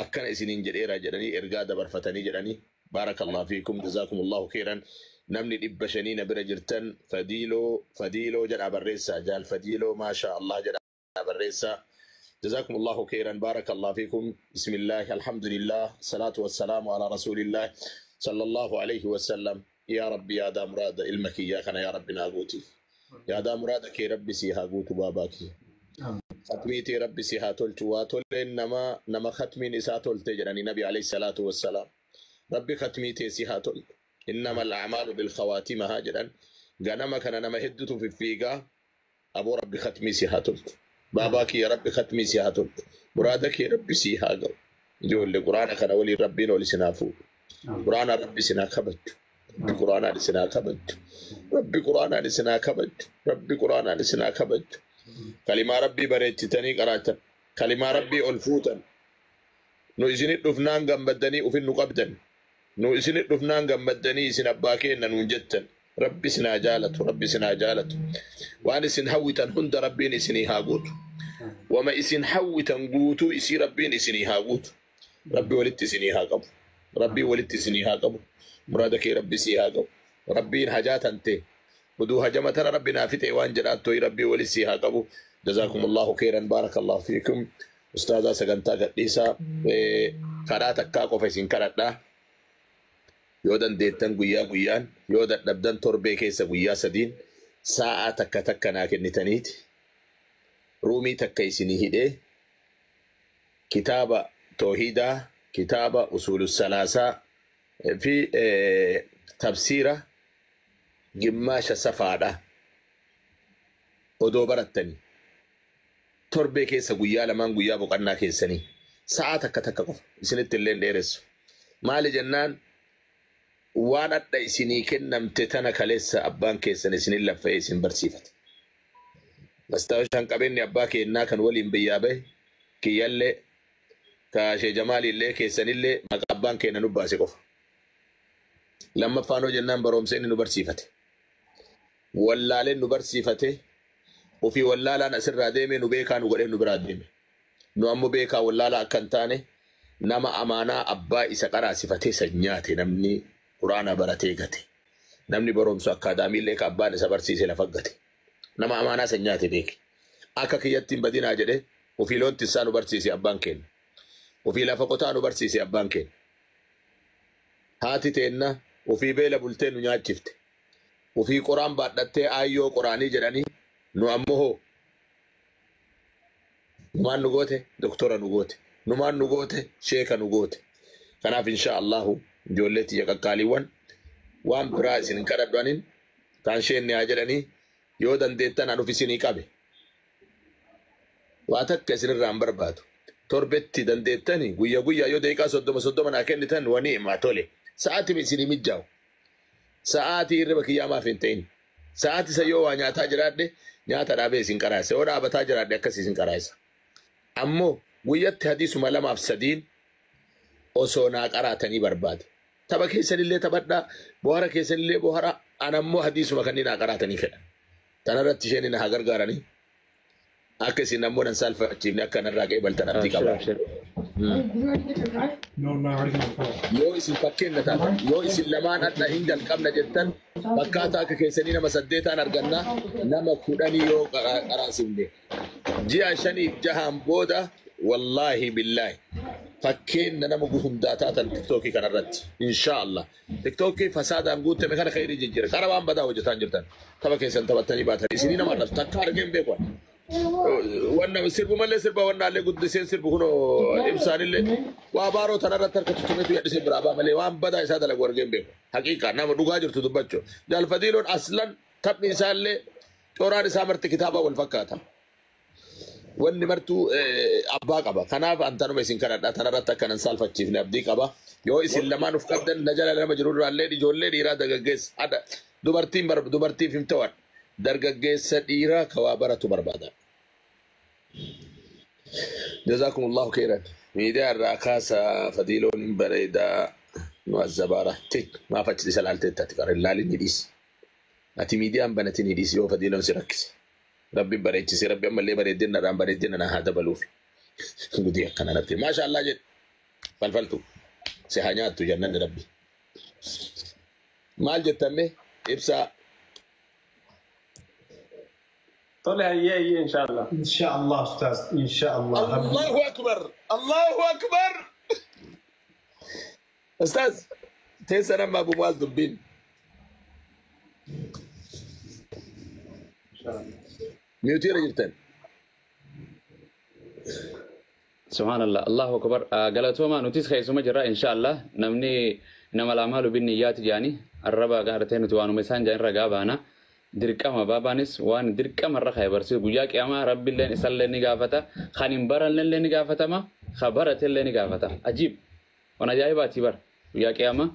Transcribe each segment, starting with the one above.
Akkana isiniin jedheera jedhanii ergaa dabarfatanii jedhanii. Baarakallahu fiikum, jazaakumullahu khairan. Namni 500 na bira jirtan Fadiiloo Fadiiloo jedhaa barreessaa. Jaal Fadiiloo maasha Allah jedhaa barreessaa. Jazakumullahu khairan, barakallahu fiikum. Bismillah, alhamdulillah, salatu wassalamu ala rasulillah sallallahu alayhi wasallam. Yaa Rabbi, yaadaa muraada ilma kiyyaa kana yaa Rabbi naa guutiif. Yaadaa muraada kee Rabbi si haa guutu, baabaa kiyya. Khatmiitii Rabbi si haa tolchu. Waa toleen nama nama khatmiin isaa tolte jedhanii Nabi alayhi salaatu wassalaam. Rabbi khatmii tee si haa tolchu. Innama al-a'maalu bil khawaatima haa jedhan. Ganama kana nama hedduutu fiffiigaa. Aboo, Rabbi khatmii si haa tolchu. Baabaa kiyya, Rabbi khatmii si haa tolchu. Muraada kee Rabbi si haa ga'u. Ijoollee Quraana kana waliin Rabbiin ol isin haa fuudhu. Quraana Rabbi isin haa kabajju. Rabbi Quraanaan isin haa kabajju. Rabbi Quraanaan isin haa kabajju. Rabbi Quraanaan isin haa kabajju. Kalimaa Rabbii bareechitanii qaraatan. Kalimaa Rabbii ol fuutan. Nu isinit dhufnaan gammaddanii ufin nu qabdan. Nu isinit dhufnaan gammaddanii isin abbaa keenna nuun jettan. Rabbi isin haa jaalatu. Rabbi isin haa jaalatu. Waan isin hawwitan hunda Rabbiin isinii haa guutu. Wama isin hawwitan guutuu isii Rabbiin isinii haa guutu. Rabbi walitti isinii haa qabu. Rabbiin walitti isinii haa qabu. Muraada kee Rabbi sii haa qabu. Rabbiin hajaa tante. Oduu hajama tana Rabbi naa fixe waan jedhaa toyi Rabbii walitti sii haa qabu. Jazaakumullahu khairan, barakallahu fiikum. Ustaazaa, sagantaa gadhiisaa, kadhaa takkaa qofa isin kadhadhaa. Yoo dandeettan guyyaa guyyaan, yoo dadhabdan torbee keessa guyyaa sadiin sa'aa takka takka naa kennitaniiti. Roomii takka isinii hidhee kitaaba toohidaa, kitaaba usuulu salaasaa fi tafsiira gimmaasha safaadha odoo barattanii torbee keessa guyyaa lamaan, guyyaa boqannaa keessanii sa'aa takka takka qofa isinitti illee dheeressu. Maali jennaan, waan adda isinii kennamte tana kaleessa abbaan keessan isinin laffa'ee isin barsiifate. Mastaawashaan qabeenyi abbaa keennaa kan waliin biyyaa bahe kiyyallee, kaashee Jamaalillee, keessanillee maqaa abbaan keenya nu baase qofa. Lammaffaanoo jennaan baroomsa inni nu barsiifate. Wallaaleen nu barsiifate, ofii wallaalaan asirraa deeme, nu beekaa nu godhee nu biraa deeme. Nu ammoo beekaa wallaalaa akka hin taane, nama amaanaa abbaa isa qaraasifatee san nyaate namni Quraana baratee gate. Namni barumsa akkaadaamiillee ka abbaan isa barsiise lafa gate. Nama amaanaa san nyaate beeke. Akka kiyyatti hin badinaa jedhee ofii loon tissaa nu barsiise abbaan keenya. Ofii lafa qotaa nu barsiise abbaan keenya. Haati teenna ofii beela bultee nu nyaachifte. Ofii qoraan baadhattee aayyoo qoraanii jedhanii, nu ammoo hoo numaan nu goote, doktora nu goote. Numaan nu goote, sheeka nu goote. Kanaaf insha Allahu ijoollee tiyya qaqqaaliiwwan, waan biraa isin hin kadhadhu anin taan sheenni haa jedhanii, yoo dandeettan an uf isinii qabe. Waa takka isinirraa hin barbaadu. Torbetti dandeettani guyya guyyaa yoo daqiiqaa 30 30 naa kennitan wani himaa tole. Sa'aatii isinii mijjaa'u. Sa'aatii hirriba kiyyaa maaf hin ta'in. Sa'aatii isa yoo waa nyaataa jiraadhe nyaata dhaabee isin qaraasa. Yoo dhaabataa jiraadhe akkas isin qaraasa. Ammoo guyyatti hadiisuma lamaaf sadiin osoo naa qaraatanii barbaade. Tapha keessanillee taphadhaa, bohara keessanillee bohara, ana ammoo hadiisuma kanneen naa qaraatanii fedha. Tanarratti isheen na haa gargaaranii. Akka isin ammoo nan saalfachiifne akka narraa qeebaltan abdii Abshir, qaba. abshir. Yoo isin fakkeenya taatan, yoo isin lamaan hadha hin jalqabna jettan, fakkaataa akka keessanii nama saddeetaan arganna, nama 10 yoo qaraasifne. Ji'a shaniif jahaan booda, wallaahi billaahi, fakkeenya nama hundaa taatan TikTokii kanarratti. Insha Allah. TikTokii fasaadaan guutame kana khayrii jijjiira. Qara waan badaa hojjetaan jirtan. Tapha keessan taphattanii baatan. Isinii nama arrabsu. Takka argeen beeku. Wanna sirbu malee sirba wannaallee guddiseen sirbu kunoo ibsaanillee waa baaroo tanarratti harka tuttumeetu yadhisee biraa baa malee waan badaa isaa dalagu argeen beeku. Haqiiqa nama dhugaa jirtu dubbachuu. Jaalfadiiloon aslan taphni isaallee coraan isaa marti kitaaba wal fakkaata. Wanni martuu abbaa qaba. Kanaaf antanuma isin kadhadha. Tanarratti akka nan saalfachiifne abdii qaba. Yoo isin lamaan uf qabdan na jala nama jirurraallee ijoollee dhiiraa dargaggeessa. Adha dubartiin dubartiif hin ta'an. Dargaggeessa dhiiraa ka waa baratu barbaada. Jazakumullahu khairan. Miidiyaa irraa kaasa, Fadiiloon hin bareedaa nu azzabaara. Tik maaf achi isa laalteetta ati qara ilaalin ni dhiisi. Ati miidiyaan banatin ni dhiisi yoo Fadiiloon si rakkise. Rabbi bareechise, Rabbi ammallee bareeddina dhaan bareeddina na haa dabaluuf. Gudii akkana natti. Maasha Allah jedhe. Falfaltu. Si haa nyaattu jannanni rabbi. Maal jettamme ibsaa. Tole hayyee hayyee inshallah. Inshallah ustaz, inshallah. Allahu akbar. Allahu akbar. Ustaz, teessa nama Abu Muaz dubbiin. Miyuutii irra jirtan. Subhanallah, Allahu akbar. Galatooma nutis keessuma jirra inshallah. Namni nama lamaa lubinni iyyaati jaani arraba gaartee nuti waanuma isaan jaan ragaa baana. Dirqama baabaanis waan dirqama irra ka'e barsiisu guyyaa qiyaamaa rabbiilleen isallee ni gaafata. Kan hin barannellee ni gaafatama. Kan baratellee ni gaafata. Ajiib. Waan ajaa'ibaati bara. Guyyaa qiyaamaa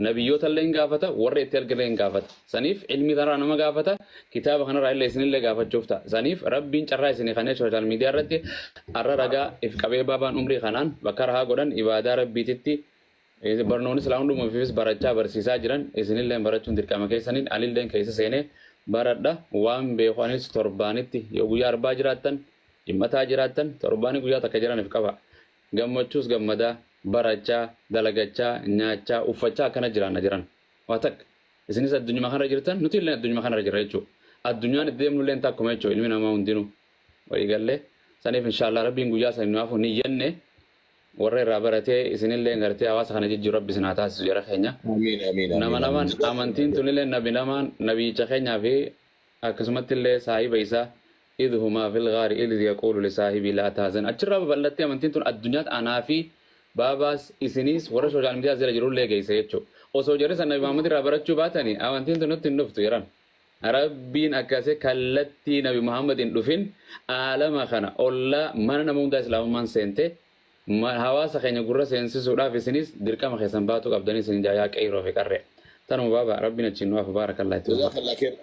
nabiyyoota illee hin gaafata, warra itti argillee hin gaafata. Saniif ilmi kanarraa nama gaafata, kitaaba kanarraa illee isinillee gaafachuuf ta'a. Saniif rabbiin carraa isinii kanneen sooshaal miidiyaa irratti har'a ragaa if qabee baabaan umrii kanaan bakka rahaa godhan ibaadaa rabbiititti barnoonni silaa hundumaa ofiifis barachaa barsiisaa jiran isinillee barachuun dirqama keessaniin anillee keessa seenee baradha waan beeku anis torbaanitti yoo guyyaa arbaa jiraattan dhimmataa jiraattan torbaanii guyyaa takka jiraniif qaba. Gammachuus gammadaa barachaa dalagachaa nyaachaa uffachaa akkana jiraanna jiran. Waa takka isinis addunyaa kanarra jirtan nuti illee addunyaa kanarra jirra jechuudha. Addunyaan itti deemnu illee takkuma jechuudha ilmi namaa hundinuu. Waliigallee saniif inshaallah rabbiin guyyaa sanii nuuf ni jenne warra irraa baratee isinillee gartee hawaasa kana jijjiiru rabbi isin haa taasisu jara keenya. Amiin amiin Nama amiin. lamaan amantiin tunillee nabi lamaan nabiyicha keenyaa fi akkasumatti illee saahiba isaa idhumaa fil ghaari idh yaquulu lisaahibii laa tahzan achirraa babal'attee amantiin tun addunyaatti anaa fi baabaas isiniis warra sooshaal miidiyaa jala jirullee geesse jechuudha. Osoo jarri san nabi Muhammad irraa barachuu baatanii amantiin tun nutti hin dhuftu jedhan. Rabbiin akkasii kallattii nabi Muhammad hin dhufin aalama kana ollaa mana nama hundaa islaamummaan seente hawaasa keenya gurra seensisuudhaaf isinis dirqama keessan baatu qabdanii isin jaayaa qeyroo fi qarree. Tanuma baaba rabbiin achiin nuuf baarakallah itti. Jazakallah khair.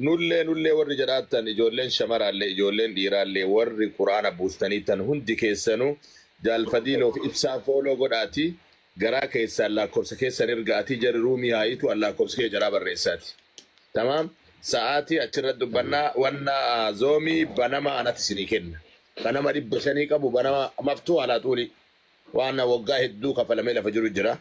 Nullee nullee warri jedhaattan ijoolleen shamaraallee ijoolleen dhiiraallee warri quraana buustanii tan hundi keessanuu jaalfadiiloof ibsaa fooloo godhaati garaa keessaan lakkoofsa keessan ergaatii jarri ruumii haayitu an lakkoofsa kee jaraa barreessaati. Tamaam sa'aatii achirra dubbannaa wanna zoomii banama anatti isinii kenna. Banama 500 qabu banama maftuu alaa xuuli waan waggaa hedduu kafalamee lafa jiru jira.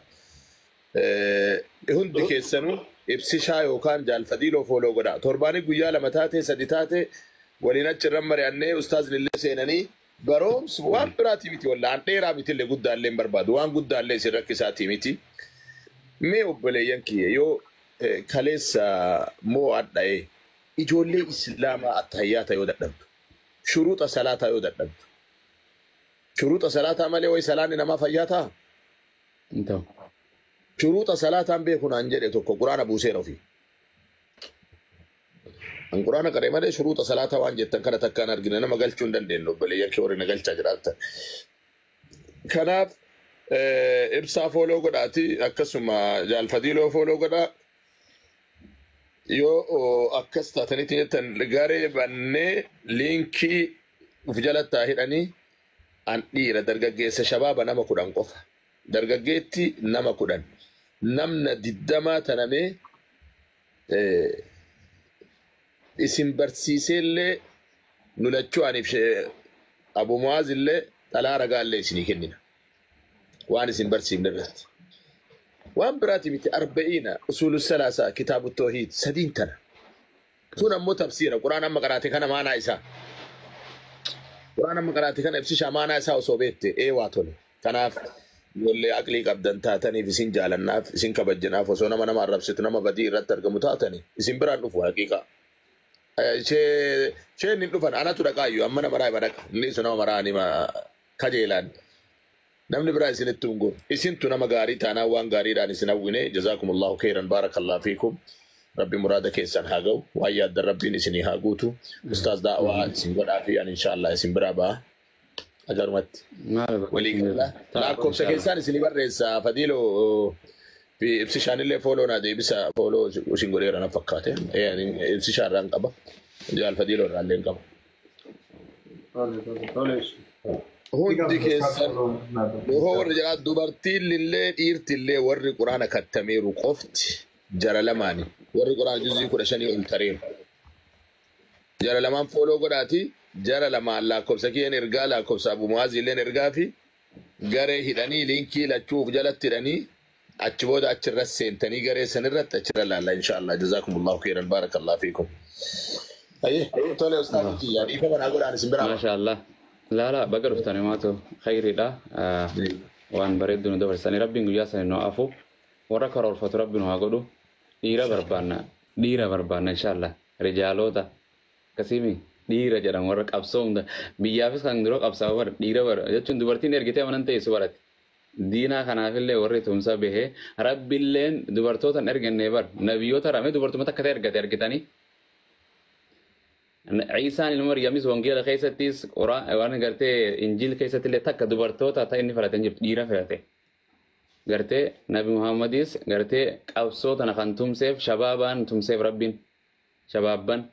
Hundi keessanuu ibsishaa yookaan jaalfadiiloo fooloo godha. Torbaanii guyyaa 2 taate 3 taate waliin achirra mari'annee ustaazni illee seenanii baroomsi waan biraatii miti wallaan dheeraa miti illee guddaallee hin barbaadu waan guddaallee isin rakkisaatii miti. Mee obboleeyyan kiyya yoo kaleessa moo adha'ee ijoollee islaamaa attahiyyaata yoo dadhabdu shuruuxa salaataa yoo dadhabdu shuruuxa salaataa malee wayi salaanni namaa fayyaa ta'a? Hin ta'u. Shuruuxa salaataan beeku naan jedhe tokko quraana buuseera ofii. An quraana qaree malee shuruuxa salaataa waan jettan kana takkaan argina nama galchuu hin dandeenyu obboleeyyan kee warri na galchaa jiraattan. Kanaaf ibsaa fooloo godhaati akkasuma jaalfadiiloo fooloo godhaa. Yoo akkas taatanitti jettan garee bannee liinkii uf jalattaa hidhanii an dhiira dargaggeessa shabaaba nama 10 qofa. Dargaggeetti nama 10. Namna 20 tanamee isin barsiiseellee nu lachuu aniif Abu Muaz illee xalaa ragaallee isinii kennina. Waan isin barsiifne irratti. Waan biraati miti 40 usuulu salaasaa kitaabu toohiid 3 tana. Tun ammoo tafsiira quraan amma qaraate kana maanaa isaa. Quraan amma qaraate kana ibsishaa maanaa isaa osoo beekte ee waa tole. Kanaaf ijoollee aqlii qabdan taataniif isin jaalannaaf isin kabajjinaaf osoo nama nama arrabsitu nama badii irratti argamu taatanii isin biraan dhufu haqiiqaa. Isheen hin dhufan anatu dhaqaayyuu amma nama raayima dhaqa inni isu nama maraa nima kajeelaan. Namni biraa isinitti hin goru. Isintu nama gaarii taanaan waan gaariidhaan isin hawwine jazaakumullahu khairan baarakallahu fiikum. Rabbi muraada keessan haa ga'u. Waan yaaddan rabbiin isinii haa guutu. Ustaaz daawaa isin godhaa fi ani inshaallah isin biraa ba'a. Agarumatti. Walii gala. Lakkoofsa keessaan isinii barreessa Fadiiloo fi ibsishaanillee fooloo naa deebisa fooloo isin godheera na fakkaate. Ibsishaan irraan qaba. Jaal Fadiiloo irraallee hin qaba. Hundi keessan warri jedhaa dubartiin illee dhiirti illee warri quraana kattameeru qofti jara lamaani. Warri quraana juzii 15 ol tareeru. Jara lamaan fooloo godhaati. Jara lamaan lakkoofsa kiyyeen ergaa lakkoofsa Abu Muaz illeen ergaa fi Garee hidhanii liinkii lachuuf jalatti hidhanii achi booda achirra seentanii garee sanirratti achirra laalla inshaallah. Jazaakumullahu khairan, barakallahu fiikum. Ayyee tole ustaaz kiyya, dhiifama naa godhaan isin biraa. Maasha Allah. Laala baga dhuftanii maatu khayriidha. Waan bareeddu nu dabarsanii rabbiin guyyaa sanii nu afu. Warra karoorfatu rabbi nu haa godhu. Dhiira barbaanna. Dhiira barbaanna inshaallah. Rijaaloota. Akkasiimi dhiira jedhamu warra qabsoo hunda. Biyyaafis kan duroo qabsaa'u bara dhiira bara jechuun dubartiin ergitee manan teessu barate. Diinaa kanaafillee warri tumsa bahee rabbiilleen dubartoota hin ergannee bar nabiyyoota ramee dubartoota akka ta'e ergate argitanii. Ciisaan ilma Maryamis wangeela keessattis waan gartee Injiil keessatti illee takka dubartoota ta'e inni filate hin jirtu, dhiira filate. Gartee Nabi Muhammadis gartee qabsoo tana kan tumseef shabaabaan tumseef rabbiin shabaabban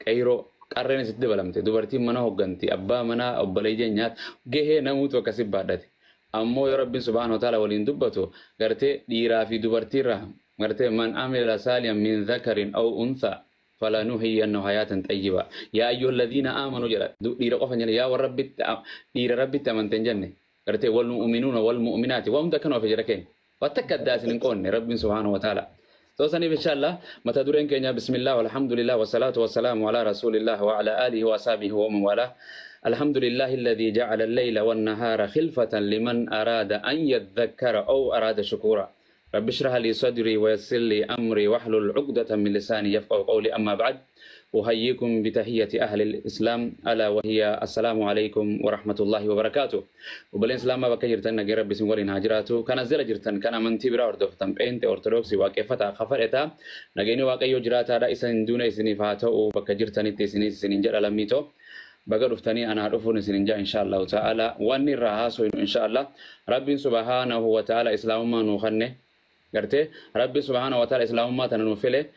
qeyroo qarreen isitti dabalamte, dubartiin mana hogganti, abbaa manaa obboleeyyan nyaata gahee namuutu akkasi baadhate. Ammoo yoo rabbiin subhaanahu wa ta'ala waliin dubbatu gartee dhiiraa fi dubartiirra gartee man amila saalihan min dhakarin aw untha falanuhiyyannahu hayatan tayyiba yaa ayyuha alladhiina aamanu jedha. Dhiira qofa hin jenne, yaa warra rabbitti dhiira rabbitti amante hin jenne, gartee wal mu'minuuna wal mu'minaati waan hunda akkana ofe jira keenya waan takka addaa isin hin qoonne rabbiin subhaanahu wa ta'ala. So saniif inshallah mata dureen keenya bismillah, walhamdulillah, wasalaatu wasalaamu ala rasulillah wa ala alihi wa ashabihi wa man wala. الحمد لله الذي جعل الليل والنهار خلفة لمن أراد أن يذكر أو أراد شكورا. رب اشرح لي صدري ويسر لي أمري واحلل عقدة من لساني يفقهوا قولي. أما بعد، أحييكم بتحية أهل الإسلام، ألا وهي السلام عليكم ورحمة الله وبركاته. Obboleen Islaamaa bakka jirtan nagee rabbi isin waliin haa jiraatu. Kana jala jirtan kan amantii biraa hordoftan, Pheenxe, Ortodoksii, Waaqeffataa, Kafadhetaa, nageenyi Waaqayyoo jiraataadha isa hin duune isiniif haa ta'u bakka jirtanitti isiniis isiniin jedha lammiitoo. Baga dhuftanii, anaa dhufuun isinin jaa insha Allahu ta'ala. Wanni irraa haasoynu insha Allah Rabbiin subhaanahu wa ta'ala islaamummaa nuu kanne, gartee Rabbi subhaanahu wa ta'ala islaamummaa tana nuu file.